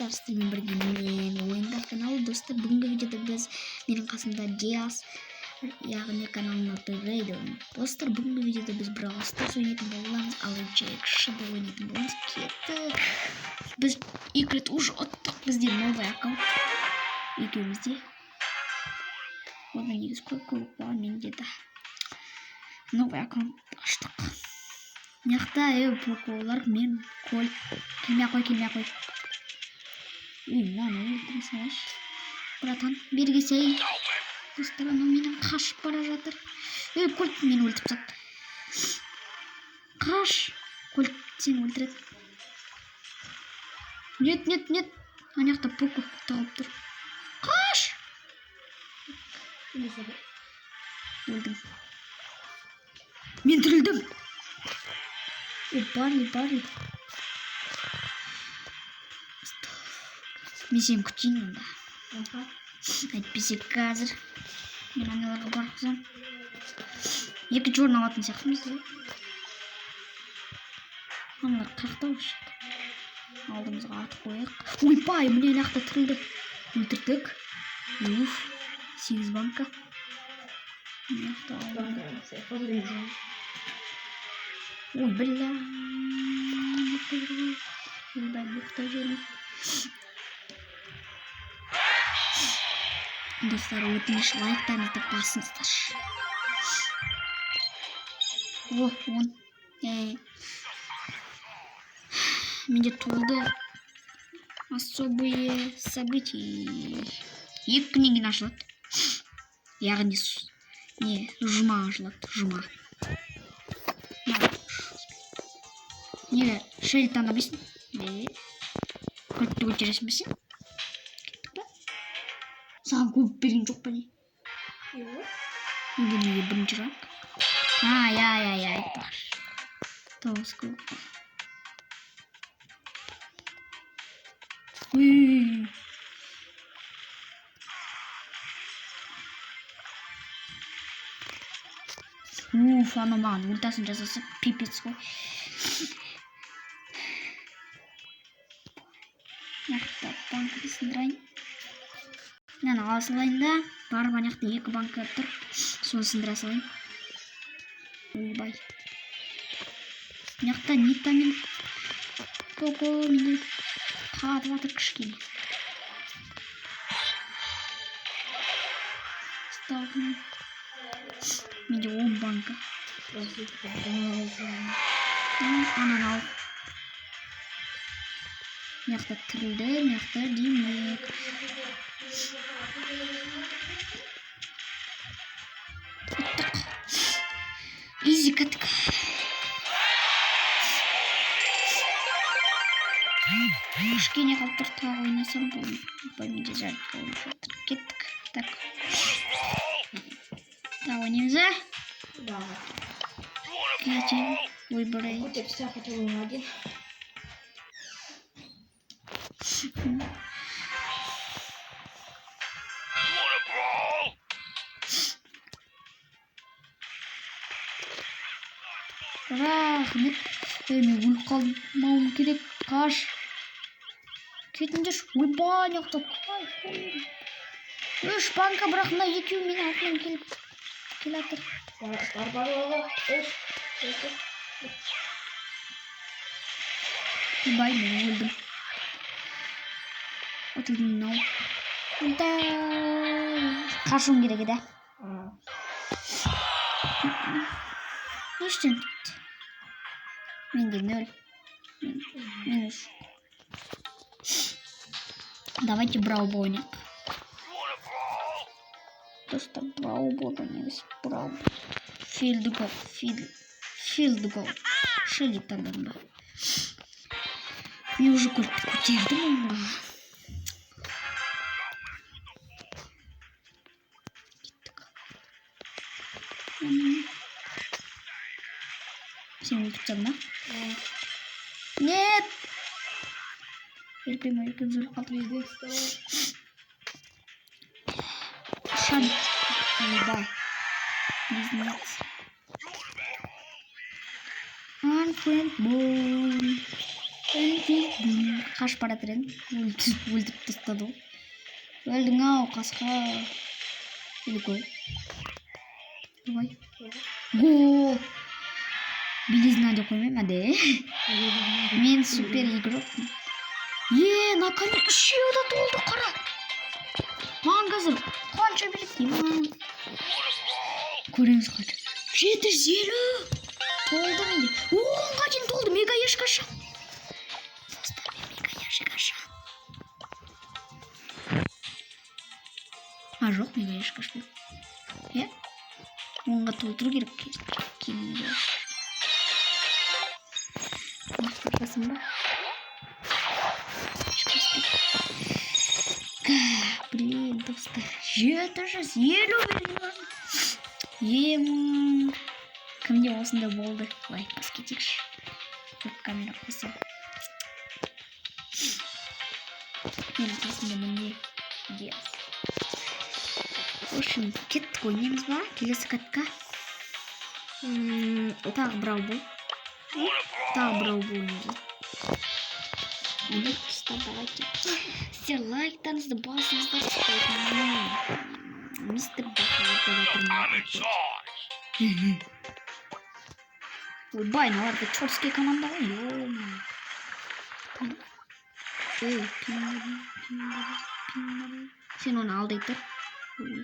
Достар, сіздермен бірге мен, Ойындар каналы. Достар, бүгінгі видеода біз, менің қасымда Диас, яғни каналының аты Рейден. Достар, бүгінгі видеода біз Brawl Stars ойнайтын боламыз, ал Джек Шадоу ойнайтын боламыз. Кеттік. Біз екі рет уже ұттық, бізде новый аккаунт екеумізде. Одан негізі көп көп болған, менде де. Новый аккаунт аштық. Мына жақта Поколар мен Кольт. Келмей ақ қой, келмей ақ қой. Ей, мынаны өлтіре салайыншы. Братан, бері келсей. Достар, анау менен қашып бара жатыр. Ей, Кольт мені өлтіріп тастады. Қаш. Кольт сені өлтіреді. Нет, нет, нет. Ана жақта Поко тығылып тұр. Қаш! Өлдім. Мен тірілдім. Ей, Барли, Барли. Мен сені күтейін онда. Әйтпесе қазір мен аналарға барғызам. Екінші орын алатын сияқтымыз да. Аналар қаяқта вообще? Алдымызға атып қояйық. Ойбай, міне, ана жақта тірілді. Өлтірдік. Уф, сегіз банка. Мына жақта алдым. Ой, бля. Ойбай, боқта жедім. Достар, өтініш, лайктарыңызды басыңыздаршы. О, 10. Менде толды особые события. 2 күннен кейін ашылады. Яғни не, жұма ашылады, жұма. Неге Шелли таңдамайсың? Не? Кольтті көтересің бе сен? Кеттік па? Саған көп берген жоқ па, не? Менде неге бірінші ранг? А, иә, иә, иә, айтпақшы. Тоғыз көп. Ой. Уф, анау маған ультасын жасаса, пипец қой. Мына жақта банканы сындырайын. Мынаны ала салайын да, барып ана жақта екі банка тұр. Соны сындыра салайын. Ойбай. Мына жақта Нита мен Поко менде қатып жатыр кішкене. Сталкин. Менде 10 банка. Ананы ал. Мына жақта тірілді, мына жақта демек. Ұттық. Изи катка. Кішкене қалып тұр, тағы ойнасам бұл. Ойбай, менде зарядка болып жатыр. Кеттік. Так. Тағы ойнаймыз, а? Давай. Кстати, выбрать. Вот я все хотела на один. Рахмет. Ей, мен өліп қалмауым керек. Қаш. Кетіңдерші. Ойбай, ана жақта. Ой, үш банка, бірақ мына екеуі менің артымнан келіп келатыр. Бар, бар, бар, бар, үш, екі. Ойбай, мен өлдім. Ұтылдым мынау. Да. Қашуым керек еді. А, Ештеңе бітті. Менде нөл. Мен үш. Давайте Браул ойнайық. Достар, Браул ойнаймыз. Браул. Филд гол. Филд гол. Шелли таңдадым ба? Мен уже кольтті көтердім оңға. Кеттік. Сен өлтіріп тастадың ба? Нет! Елпем, екеуміз өліп қалдық. Пиздец, давай. Шан. Ойбай. Близнец. Unfriend boy. Қашып бара жатыр едім. Өлтіріп тастады ғой. Өлдің ау, қасқа. Или гол. Давай. Гол. Белизна деп қоймаймын, әде. Мен супер игрокпын. Е, наконец үшеуі де толды, қара. Маған қазір қанша береді деймін. Көреміз қанша. 750. Толды менде. 10-ға дейін толды. Мега ящик аша. Достар, мен мега ящик ашамын. А, жоқ, мега ящик ашпаймын. Иә? 10-ға толтыру керек кемінде. Мақтатасың ба? Блин, достар. 750 миллион. Ем. Кімде осындай болды? Лайк басып кетейікші. Веб камера қосып. Менің қасымда міне Диас. В общем, кеттік, ойнаймыз ба? Келесі катка. Тағы біреу бол. Тағы біреу бол ойнаймыз. Ойнайық, достар, давайте. Сіздер лайктарыңызды басыңыздар. Мистер Бахауат деп жатырмын. Ойбай, мыналар да чёртский команда ғой. Ё-моё. Ей, пиндер, пиндер. Сен оны алдай тұр. Ой.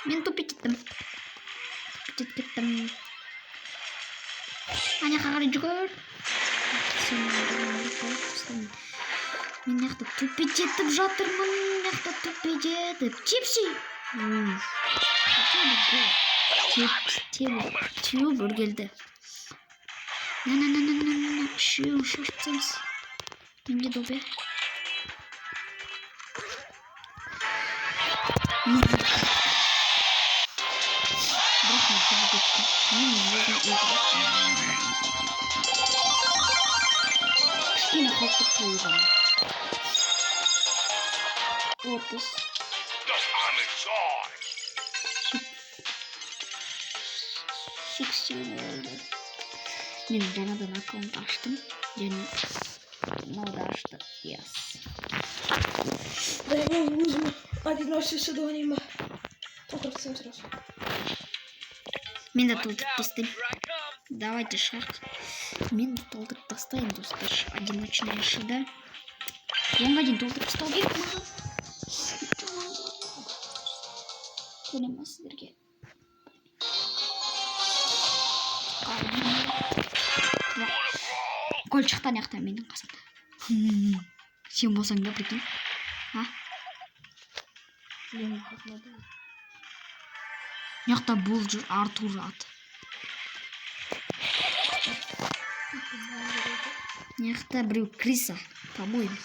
Мен тупить еттім. Тупить етіп кеттім. Ана жаққа қарай жүгір. Мен мына жақта тупить етіп жатырмын. Мына жақта тупить етіп. Чипси. Теуіп, теуіп үргелді. На, на, на, на, на, на, үшеуін шашып тастаймыз. Менде добе. Бірақ мен тупить еттім. Мен өзім өлтірдім. Кішкене қалып тұр толғаны. 30. 80 болды. Мен жаңадан аккаунт аштым. Және мынау да ашты. Yes. Да, я өзім одиночный ойнаймын ба? Толтырып тастаймын сразу. Мен де толтырып тастаймын. Давайте шаг. Мен де толтырып тастайын, достар. Одиночная шида. 10-ға дейін толтырып тастау керек маған. Көре ма сіздерге? Гол шықты ана жақта менің қасымда. Сен болсаң да, прикинь. А? Менің қасымда да. Мына жақта бұл жүр, Артур аты. Мына жақта біреу Криса, по-моему.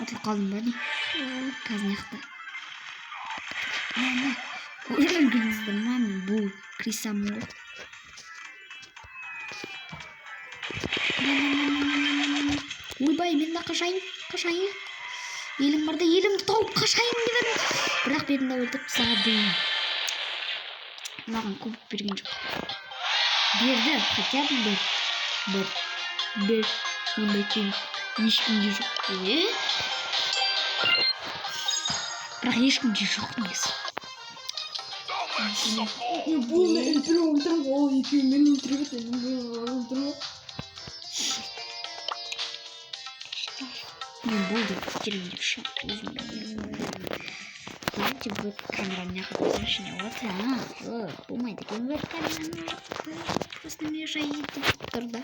Ұтылып қалдым ба не? Қазір мына жақта. Мә, көрдіңіздер ма, мен бұл Крисамын ғой. Ойбай, мен де қашайын, қашайын. Елім барда елімді тауып қашайын деп едім. Бірақ мені де өлтіріп тастады. Маған кубок берген жоқ. Берді, хотя бы бір. Бір. Бір. Ондай кубок ешкімде жоқ. Е? Бірақ ешкімде жоқ негізі. Мен бұны өлтіріп өлтіріп, ол екеуі мені өлтіріп еді, мен оны өлтіріп. Мен болды көтеремін ше, өзім. Давайте веб-камера мына жаққа қойсаңшы, не вот, а, вот, болмайды екен веб-камера мына жақта. Просто мешает деп тұр да.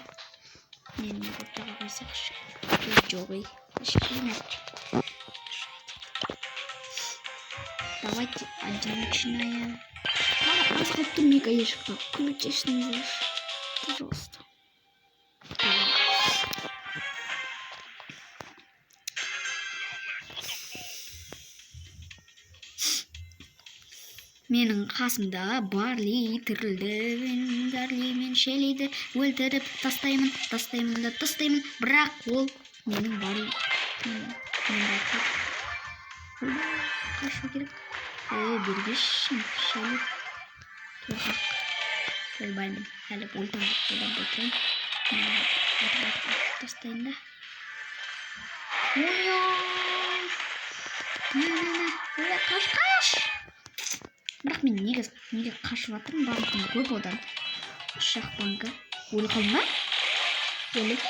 Мен мына ортаға қойсақшы. Ой, жоқ, ей. Давайте одиночная. Маған аз қалып тұр мега ящикті. Көмектесіңіздерші. Пожалуйста. Менің қасымда Барли тірілді. Мен Барли мен Шеллиді өлтіріп тастаймын, тастаймын да тастаймын. Бірақ ол менің Барли. Мен Барли. Қашу керек. Ой, бергешші, Шелли. Қорқақ. Ойбай, мен әлі ультам жоқ, одан өлтіремін. Тастайын да. Ой, мә, мә, мә. Ой, қаш, қаш. Бірақ мен неге қашып жатырмын? Банкам көп одан. Үш ақ банка. Өліп қалдым ба? Өліп.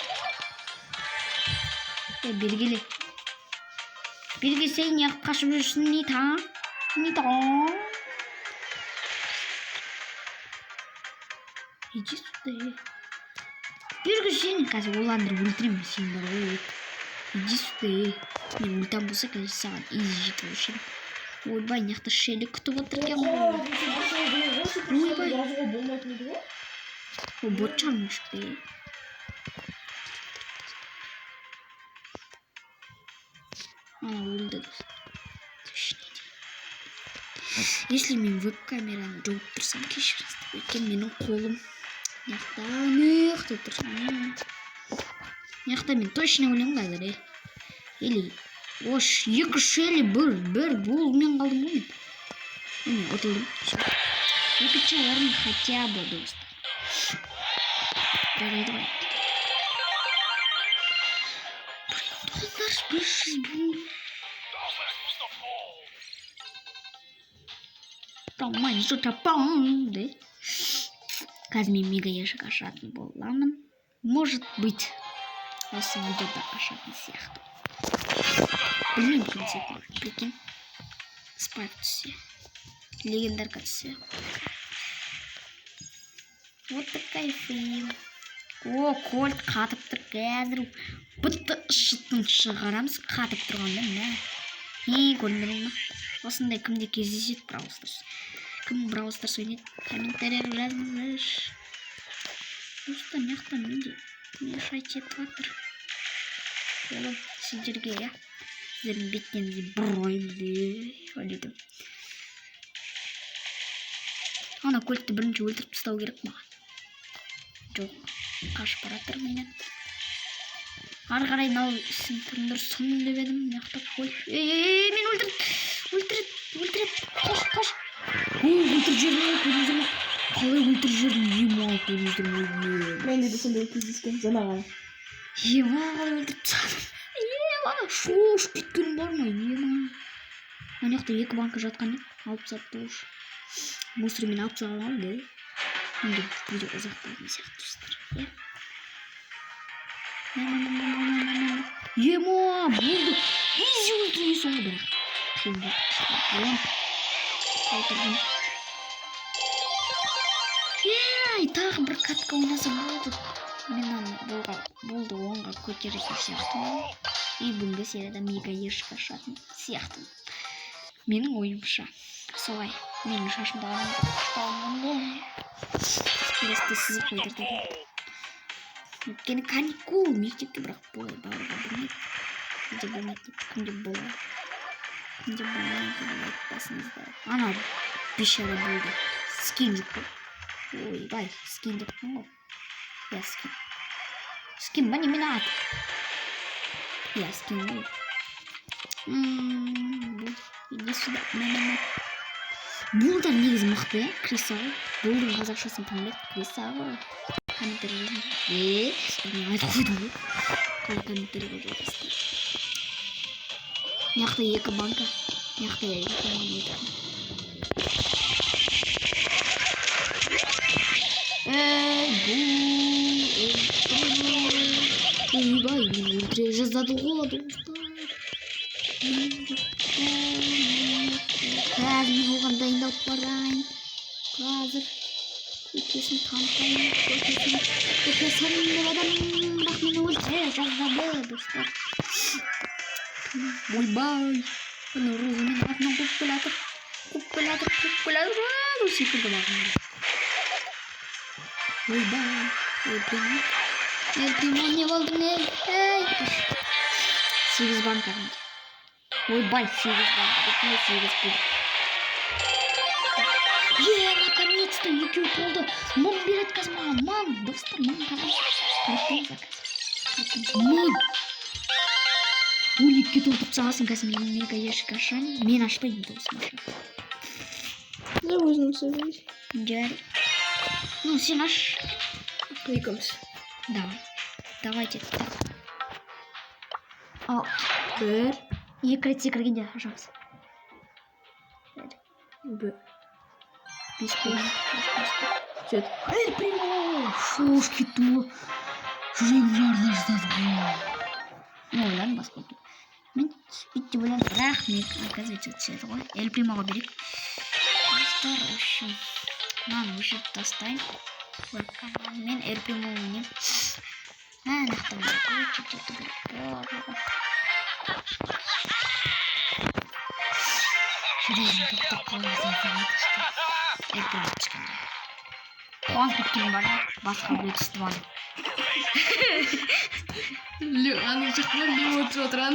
Е, бері келе. Бері келсең, неғып қашып жүрсің, Нита? Нита. Иди сюда. Бері келсең, қазір ойландырып өлтіремін сені бар ғой. Иди сюда. Мен ультам болса, қазір саған изи жетіп алушы едім. Ойбай, мына жақта Шелли күтіп отыр екен ғой. Ойбай. Жазуға болмайтын еді ғой. Ол бот шығар, может, е. Ана өлді, достар. Точнее. Если мен веб-камераны жауып тұрсам, кешіріңіздер. Өйткені менің қолым мына жақта, мына жақта тұр. Мына жақта мен точно өлемін қазір, е. Или ош, екі Шелли, бір бол, мен қалдым ғой мен. Міне, ұтылдым. Всё. Екінші орын хотя бы, достар. Жарайды ғой. Доллар, 500 мың. Роман, что-то. Қазір мен мега ящик ашатын боламын. Может быть, осы видеода ашатын сияқты. Білмеймін, кім түсетінін. Прикинь. Спайк түссе. Легендарка түссе. Вот такая фейл. О, Кольт қатып тұр қазір. Бытты шытын шығарамыз қатып тұрғанда, мә. Е, көрдіңдер ме? Осындай кімде кездеседі Бравл Старс? Кім Бравл Старс ойнайды? Комментарийға жазыңыздар. Достар, мына жақта менде мешать етіп жатыр. Олар сіздерге, иә. Сіздердің беттеріңізге бір ұрайын деп ойлайтын. Ана көлікті бірінші өлтіріп тастау керек маған. Жоқ, қашып бара жатыр менен. Ары қарай мынау ісін тындырсын деп едім. Мына жақта көлік. Ей, ей, ей, мені өлтірді. Өлтіреді, өлтіреді. Қаш, қаш. Ой, өлтіріп жіберді ғой, көрдіңіздер ме? Қалай өлтіріп жібердім? Ема, көрдіңіздер ме? Ема. Менде де сондай кездескен жаңа ғана. Ема, қалай өлтіріп тастадым. Ема, шошып кеткенім бар ма? Ема. Ана жақта екі банка жатқан еді. Алып тастапты уж. Мусормен алып тастаған ғой, да? Менде видео ұзақ болатын сияқты, достар. Иә. Ема, болды. Изи өлтіресің ғой бірақ. Қиын болды. Өлтірдім. Ей, тағы бір катка ойнаса болды. Мен аны болға, болды, 10-ға көтеретін сияқтымын. И бүгінгі серияда мега ящик ашатын сияқтымын. Менің ойымша. Солай. Менің шашымды қараңыздар. Келесіде сызып қойдырды. Өйткені каникул мектепке, бірақ бұлай баруға болмайды. Күнде болмайды деп, күнде болады. Күнде болмайды деп айтпасыңыздар. Ана бейшара болды. Скин жоқ қой. Ойбай, скин деппін ғой. Иә, скин. Скин ба, немене аты? Иә, скин ғой. Бұл, иди сюда. Мә, мә, мә. Булдар негізі мықты, иә? Криса ғой. Булдың қазақшасын кім біледі? Криса ғой. Комментарий жазыңыз. Е, мен айтып қойдым ғой. Қалай комментарийға жазасыздар? Мына жақта екі банка. Мына жақта екі банка өлтірдім. Ей, бу, ей, бу. Ойбай, мені өлтіре жаздады ғой, достар. Қазір мен оған дайындалып барайын. Қазір көкесін танытайын, көкесін, көкесін деп адам, бірақ мені өлтіре жаздады, достар. Ойбай, ана Роза мені артынан қуып келе жатыр. Қуып келе жатыр, қуып келе жатыр. Aa, секірді маған. Ойбай, ел Примо. Ел Примо, не болдың, ей? Ей, 8 банка менде. Ойбай, 8 банка. Бітіне 8 болды. Е, наконец-то екеу толды. 1000 береді қазір маған. 1000, достар, 1000 қазір. Қарап тұрыңыздар қазір. Қарап тұрыңыз. 1000. 12-ге толтырып тастағансың, қазір мен мега ящик ашамын. Мен ашпаймын, досым ашады. Не өзің сөйлейсің. Жарайды. Ну, сен аш. Екеуміз. Давай. Давайте так. Ал, Бір. екі рет секіргенде ашамыз. Бір. Бес, бес, бес, бес. Жеті. Эль Примо! Шошып кеттім ғой. Жүрегім жарыла жаздады ғой. Мен ойладым басқа. Мен түспейді деп ойладым, бірақ мен, оказывается, түседі ғой. Эль Примоға берейік. Достар, в общем, мынаны өшіріп тастайын. Мен Эль Примо ойнаймын. Мына жақта өшіріп кету керек. Жүрегім тоқтап қала жаздады достар. Эль Примо түскенде. Қуанып кеткенім бар, басқа біреу түсті маған. Ана жақта Лео түсіп отырған.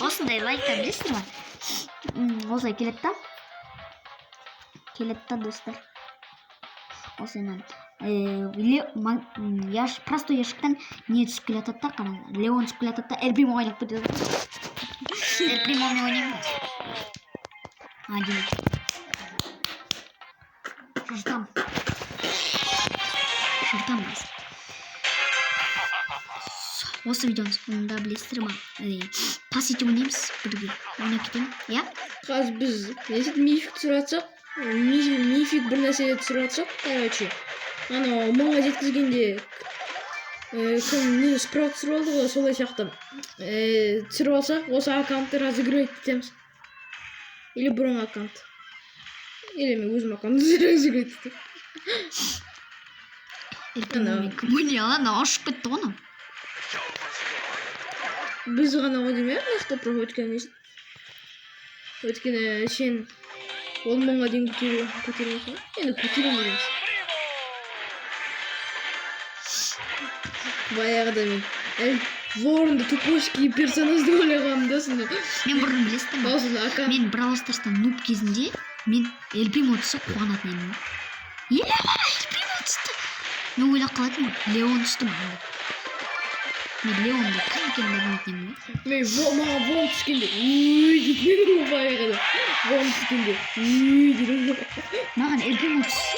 Осындай лайктар білесіздер ма? Осылай келеді да. Келеді да, достар. Осыдан простой ящиктан не түсіп келе жатады да, қараңыз. Леон түсіп келе жатады да, Эль Примо айналып кетеді. Эль Примомен ойнаймын қазір. Один. Жыртам. Жыртам қазір. Осы видеоның соңында білесіздер ма? Пас етіп ойнаймыз бірге. Ойнап кетемін, иә? Қазір біз не мифик түсіріп жатсақ, мифик бір нәрсе түсіріп жатсақ, короче, анау мыңға жеткізгенде кім не спрот түсіріп алды ғой, солай сияқты. Түсіріп алсақ, осы аккаунтты разыгрывать етеміз. Или бұрынғы аккаунт. Или мен өзім аккаунтты разыгрывать етемін. Эль Примомен кім ойнай алады? Мынау ұшып кетті ғой анау. Біз ғана ғой деймін, иә, мына жақта про өйткені өйткені сен 10 мыңға дейін көтермейсің ғой. Енді көтеремін дейміз. Баяғыда мен Эль Воронды тупойский персонаж деп ойлағанмын да сонда. Мен бұрын білесіздер ма? Сосын аккаунт Мен Бравл Старста нуб кезінде мен Эль Примо түссе қуанатын едім. Е, Эль Примо түсті. Мен ойлап қалатынмын, Леон түсті маған деп. Мен Леонды кім екенін білмейтін едім ғой. Мен маған Ворон түскенде үй дейтін едім ғой баяғыда. Ворон түскенде үй дейтін едім. Маған Эль Примо түссе,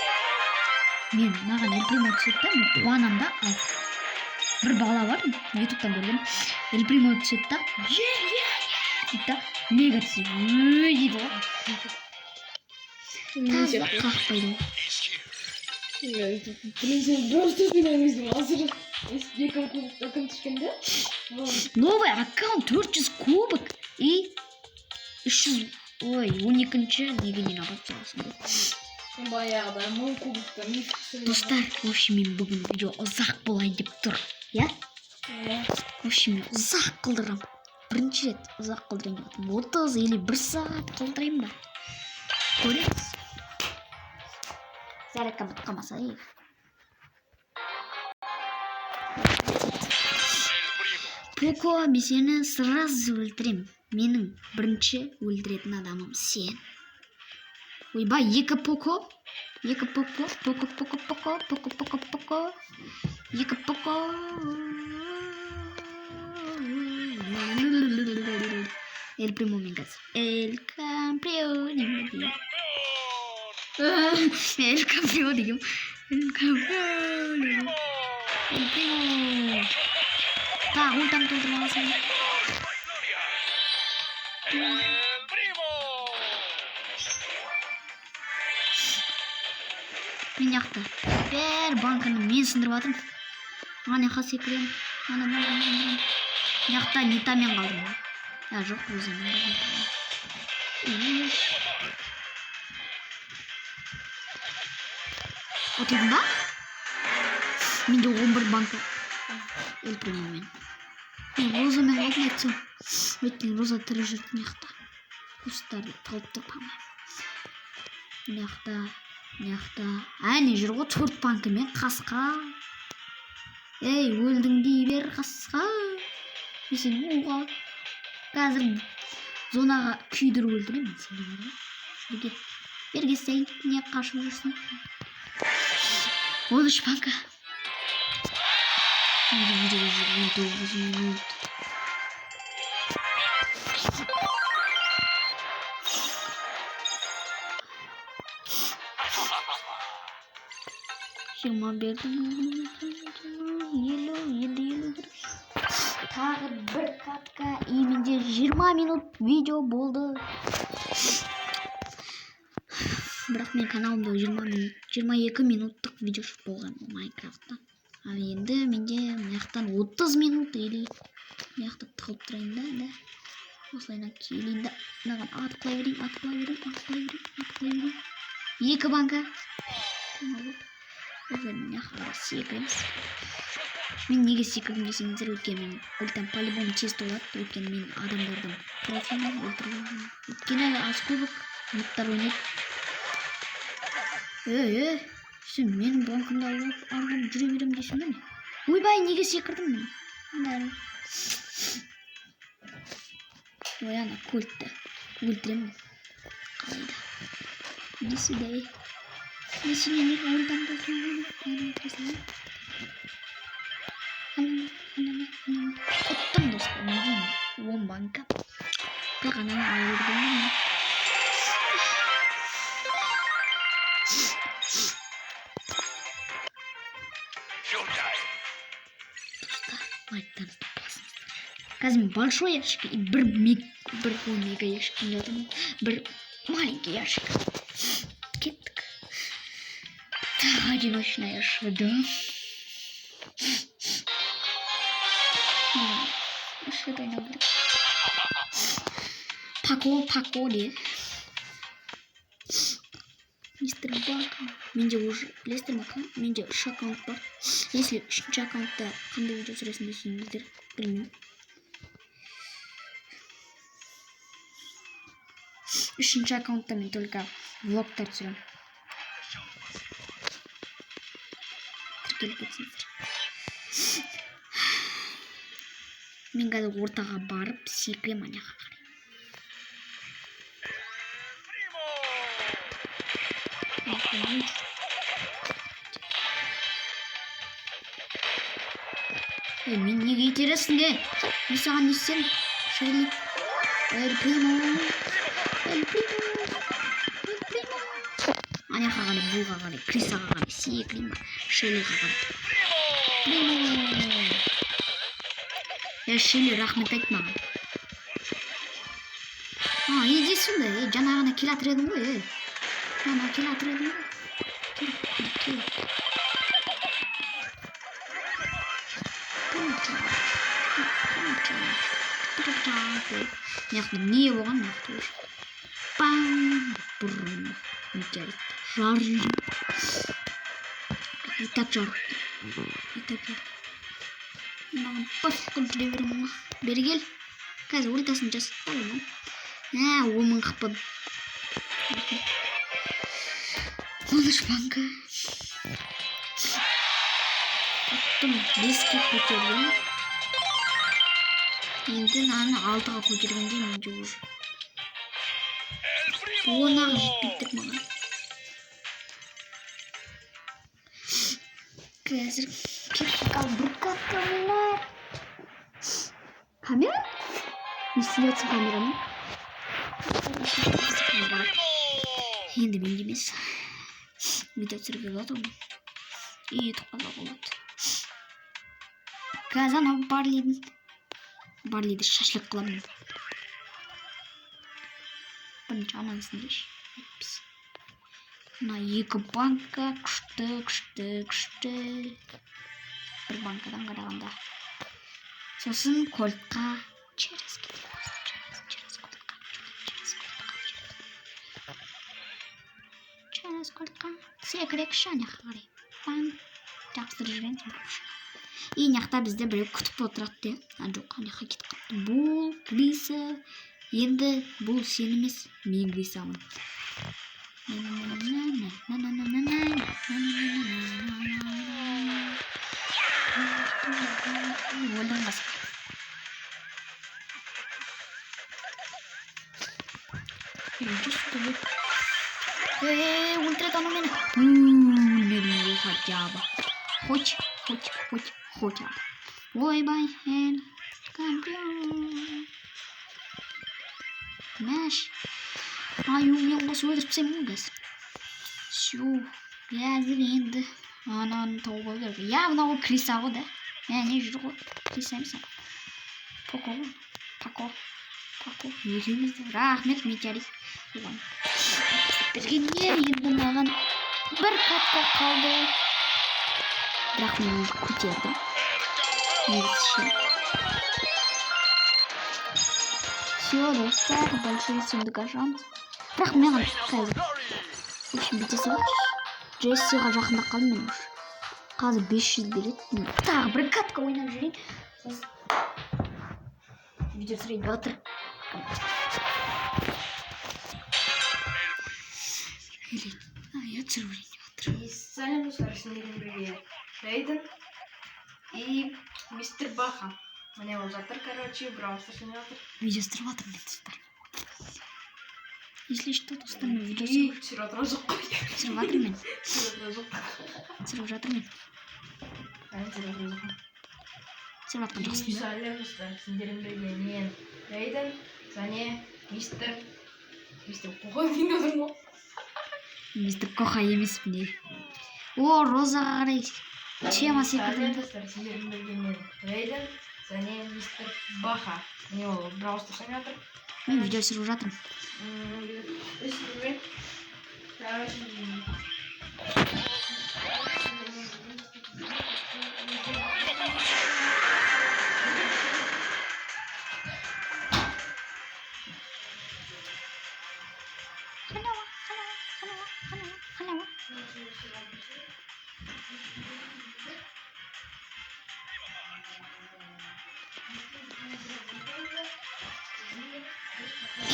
мен маған Эль Примо түседі да, мен қуанамын да, ал бір бала бар, ютубтан көргенмін. Эль Примо түседі да, е, е, е дейді да, мега түссе, үй дейді ғой. Не Таза сияқты. қақпайды ғой. Блин, сен просто ойнаған кезде азыр екі кубокта кім түскенде? Новый аккаунт 400 кубок и 300, ой, 12-ші неге дейін алып саласың. Баяғыда мың кубокта мифик түсірген. Достар, в общем, мен бүгін видео ұзақ болайын деп тұр, иә? В общем, мен ұзақ қылдырамын. Бірінші рет ұзақ қылдырайын деп жатырмын. 30 или 1 сағат қылдырайын ба? Көреміз. Зарядка бітіп қалмаса егер. Поко, мен сені сразу өлтіремін. Менің бірінші өлтіретін адамым сен. Ойбай, екі Поко. Екі Поко, Поко, Поко, Поко, Поко, Поко, Поко. Екі Поко. Эль Примо мен қазір. Эль Кампион. Эль Кампион дегенмін. Эль Кампион. Эль Примо. Тағы ультам толтырып аласың. Мен жақта бәрі банканы мен сындырып жатырмын. Ана жаққа секіремін. Ана банканы сындырамын. Мына жақта Нитамен қалдым ғой. А, жоқ, өзіммен қалдым. Ұтылдым ба? Менде 11 банка. Эль Примомен. Мен Розамен қалдым айтсам. Өйткені Роза тірі жүрді мына жақта. Кустарды тығылып тұр, по-моему. Мына жақта, мына жақта. Әне жүр ғой 4 банкамен қасқа. Ей, өлдің дей бер қасқа. Мен сені оға. Қазір зонаға күйдіріп өлтіремін мен сені бар ғой. Берге. Берге сен не қашып жүрсің? 13 банка. Видео уже 19 минут. 20 бердім. 50, енді 50 керек. Тағы бір катка, и менде 20 минут видео болды. Бірақ мен каналымда 20 минут, 22 минуттық видео шығып болған Майнкрафттан. Ал енді менде мына жақтан 30 минут или мына жақта тығылып тұрайын да, да. Осылайынан келейін да, мынаған атқылай берейін, атқылай берейін, атқылай берейін, атқылай берейін. 2 банка. Осылай мына жаққа қарай секіреміз. Мен неге секірдім десеңіздер, өйткені мен ультам по-любому тез толады, өйткені мен адамдардың профилін өлтіріп. Өйткені аз көбік нуктар ойнайды. Ей, ей, сен менің банкымды алып арғын жүре беремін дейсің бе не? Ойбай, неге секірдім мен? Бәрі. Ой, ана кольтті өлтіремін. Қалай да. Иди сюда, ей. Мен сені неге ультам толтырмадым? Ұттым, достар, менде 10 банка. Бірақ ананы алып білмеймін. Достар, лайктарыңызды басыңыздар. Қазір мен большой ящик и бір бір мега ящик деп жатырмын. Бір маленький ящик. Кеттік. Так, одиночная шведа. Шведа ойнау керек. Пако, Пако де. Мистер Бак. Менде уже, білесіздер ме, менде 3 аккаунт бар. Если 3-ші аккаунтта қандай видео түсіресің десеңіздер, білмеймін. 3-ші аккаунтта мен только влогтар түсіремін. Тіркеліп кетсеңіздер. Мен қазір ортаға барып секіремін ана жаққа қарай. Ей, мен неге итересің, е? Мен саған не істедім? Шелли. Эль Примо. Эль Примо. Эль Примо. Ана жаққа қарай, бұлға қарай, Крисаға қарай секіремін. Шеллиға қарай. Примо. Е, Шелли, рахмет айт маған. А, иди сюда, е, жаңа ғана келе жатыр едің ғой, е. Жаңа келе жатыр едің ғой. Кел, кел. Мына жақта не болған, мына жақта уже. Бам! Бұрын. Метеорит. Жарып. И так жарып. И так жарып. Маған пофиг қылып жүре беремін ғой. Бері кел. Қазір ультасын жасап аламын. Ә, 10 мың қп. 13 банка. Ұттым. 5-ке көтердім. Енді мынаны 6-ға көтергенде менде уже 10-ақ жетпей тұр маған. Қазір кеттік, ал бір катка ойнар. Камера? Не істеп жатсың камерамен? Камера. Енді менде емес. Видео түсіруге болады ғой. И етіп қалуға болады. Қазір анау Барлиді шашлык қыламын. Бірінші ананысын деші. Әйтпесе. Мына 2 банка күшті, күшті, күшті. Бір банкадан қарағанда. Сосын кольтқа через кетеміз. Через, через кольтқа, через кольтқа, через. Через кольтқа. Секірекші ана жаққа қарай. Бам. Жабыстырып жібереміз. И мына жақта бізді біреу күтіп отырады де. А, жоқ, ана жаққа кетіп қалыпты. Бұл Криса. Енді бұл сен емес, мен Крисамын. Өлдің қасқа. Иди сюда. Эй, өлтіреді анау мені. Өлмедім ғой хотя бы. Хоть, хоть, хоть, хотя бы. Ойбай, эл, кампион. Мәш. Аю, мен қосып өлтіріп тастаймын ғой қазір. Всё, қазір енді Ананы тауып алу керек. Иә, мынау криса ғой да. Мә, не жүр ғой. Криса емес. Поко ғой. Пако. Пако. Екеуміз де. Рахмет, метеорит. Оған. Бергеніне енді маған бір катка қалды. Бірақ мен уже көтердім. Негізі ше. Все, достар, большой сундук ашамыз. Бірақ маған қазір. В общем, бүйте салайыншы. Джессиға жақындап қалдым мен уже. Қазір 500 береді. Мен тағы бір катка ойнап жүрейін. Сосын видео түсірейін деп жатыр. Или, я түсіріп жүрейін деп жатыр. И сәлем, достар, сендермен бірге Рейден и мистер Баха. Міне, ол жатыр, короче, Бравл Старс ойнап жатыр. Видео түсіріп жатырмын мен, достар. Если что, достар, мен видео И түсіріп түсіріп жатқан жоқ қой. түсіріп жатырмын мен. Түсіріп жатқан жоқ. Түсіріп жатырмын мен. Әлі түсіріп жатқан жоқпын. Түсіріп жатқан И жоқсың ба? сәлем, достар, сендермен бірге мен Рейден және мистер Коха дейін отырмын ғой. Мистер Коха емеспін не. О, Розаға қарай тема Сәлем, секілді. достар, сендермен бірге мен Рейден және мистер Баха. Міне, ол Бравл Старс ойнап жатыр. Мен видео түсіріп жатырмын. Түсіріп. Короче, Халява, халява, халява, халява, халява.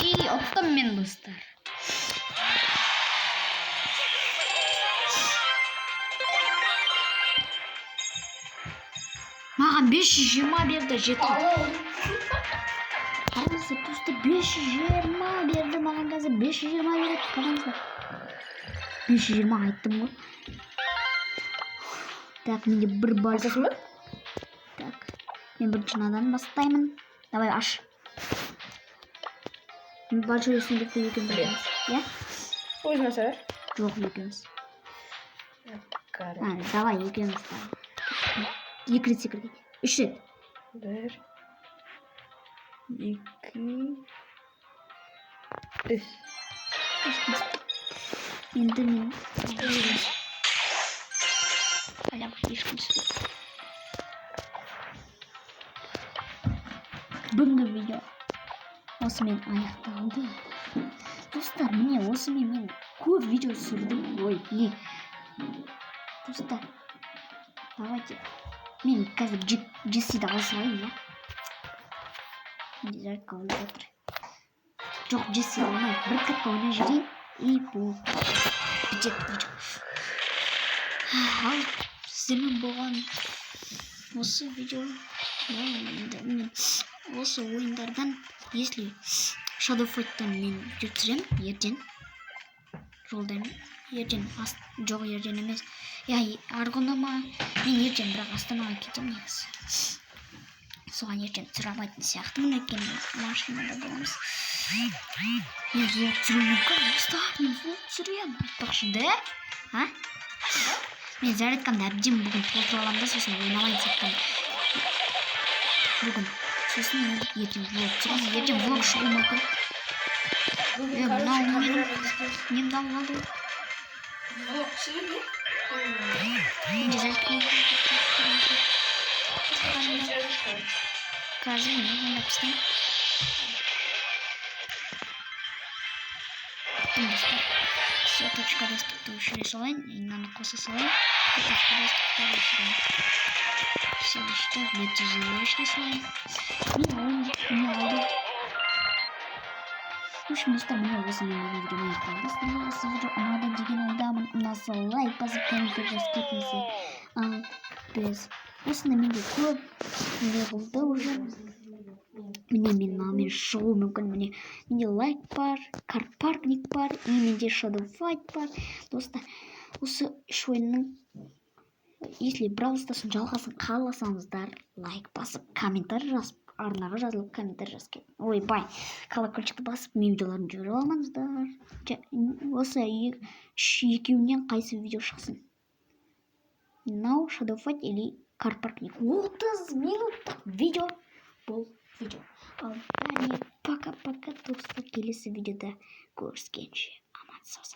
И ұттым мен, достар. Маған 520 берді, жетті. Қараңыздар, достар, 520 берді маған қазір, 520 береді, қараңыздар. 520 айттым ғой. Так, менде бір большой. Ашасың ба? Так, мен бірінші мынадан бастаймын. Давай, аш. Большой сундукты екеуміз Блин. аламыз. Иә? Өзің аша бер. Жоқ, екеуміз. А, давай, екеуміз. Давай. Екі рет секірдік. Үш рет. Бір, екі, үш. Енді мен Халява, ешкім түспеді. Бүгінгі видео осымен аяқталды. Достар, міне, осымен мен көп видео түсірдім. Ой, не. Достар, давайте. Мен қазір Джессиді ала салайын, иә? Менде зарядка болып жатыр. Жоқ, Джесси алмай, бір катка ойнап жіберейін. И бұл бітеді видео. Ал сіздермен болған осы видео. Иә, енді мен осы ойындардан, если Shadow Fight'тан мен видео түсіремін ертең. Жолдаймын. Ертең, жоқ, ертең емес. Иә, арғы күні ма? Мен ертең бірақ Астанаға кетемін негізі. Соған ертең түсіре алмайтын сияқтымын, өйткені машинада боламыз. Мен влог түсіруім мүмкін, достар, мен влог түсіремін. Айтпақшы, да? А? Мен зарядкамды әбден бүгін толтырып аламын да, сосын ойнамайын саттым. Бүгін. Сосын мен ертең влог түсіремін. Ертең влог шығуы мүмкін. Бүгін, Е, короче, мынау менің камерамен немді алып алды ғой. Влог түсіреді. Менде зарядка болып жатыр. Қазір мен ойнап тастаймын. Күттім, достар. Все, точка доступты өшіре салайын. И мынаны қоса салайын. Точка доступты өшіремін. Все, өшті. Bluetooth өшіре салайын. Мен ойын не алды. В общем, достар, міне, осымен менің видеом аяқталды. Сіздерге осы видео ұнады деген ойдамын. Ұнаса, лайк басып, комментарий жазып кетіңіздер. Ал біз осында менде көп не болды уже. Міне, мен мынамен шығуым мүмкін. Міне, менде лайк бар, кар паркинг бар, и менде Shadow Fight бар. Достар, осы үш ойынның если Бравл Старстың жалғасын қаласаңыздар, лайк басып, комментарий жазып, арнаға жазылып, комментарий жазып кетің. Ойбай, колокольчикті басып, менің видеоларымды жіберіп алмаңыздар. Осы үш екеуінен қайсы видео шықсын? Мынау Shadow Fight или Car Parking. 30 минуттық видео бұл видео. Ал бәріне пока пока, достар, келесі видеода көріскенше, аман сау.